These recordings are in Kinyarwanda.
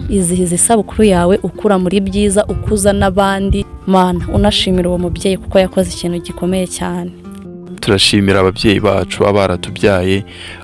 Izihiza isabukuru yawe ukura muri byiza, ukuza n'abandi. Mana, unashimira uwo mubyeyi kuko yakoze ikintu gikomeye cyane. Turashimira ababyeyi bacu baba baratubyaye,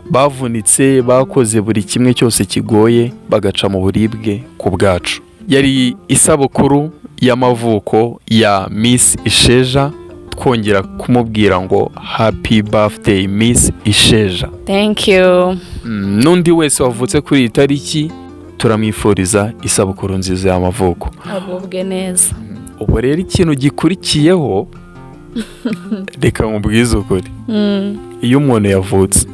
bavunitse, bakoze buri kimwe cyose kigoye, bagaca mu buribwe ku bwacu. Yari isabukuru y'amavuko ya Miss Isheja. Twongera kumubwira ngo "Happy birthday, Miss Isheja." Thank you. N'undi wese wavutse kuri iyi tariki turamwifuriza isabukuru nziza y'amavuko. Agubwe neza. Ubu rero ikintu gikurikiyeho, reka nkubwize ukuri, iyo umuntu yavutse,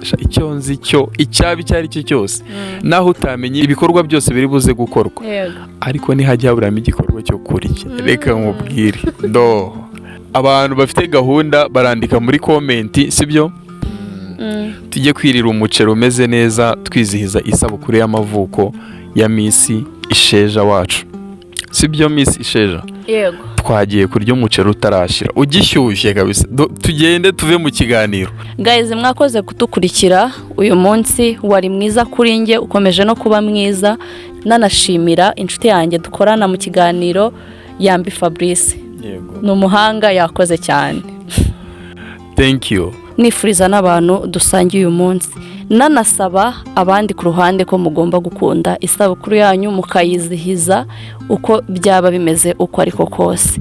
sha, icyo nzi cyo, icyaba icyo ari cyo cyose, naho utamenya ibikorwa byose biri buze gukorwa, ariko ntihajya haburamo igikorwa cyo kurya. Reka nkubwire do, abantu bafite gahunda barandika muri comment, sibyo? Tujye kwirira umuceri umeze neza, twizihiza isabukuru y'amavuko ya Miss Isheja wacu, sibyo, Miss Isheja? Yego. Twagiye kurya umuceri utarashira, ugishyushye kabisa. Tugende tuve mu kiganiro. Guys, mwakoze kudukurikira. Uyu munsi wari mwiza kuri njye, ukomeje no kuba mwiza. Nanashimira inshuti yanjye dukorana mu kiganiro, Yambi Fabrice. Ni umuhanga, yakoze cyane. Thank you. Nifuriza n'abantu dusangiye uyu munsi, nanasaba abandi ku ruhande ko mugomba gukunda isabukuru yanyu, mukayizihiza uko byaba bimeze, uko ariko kose.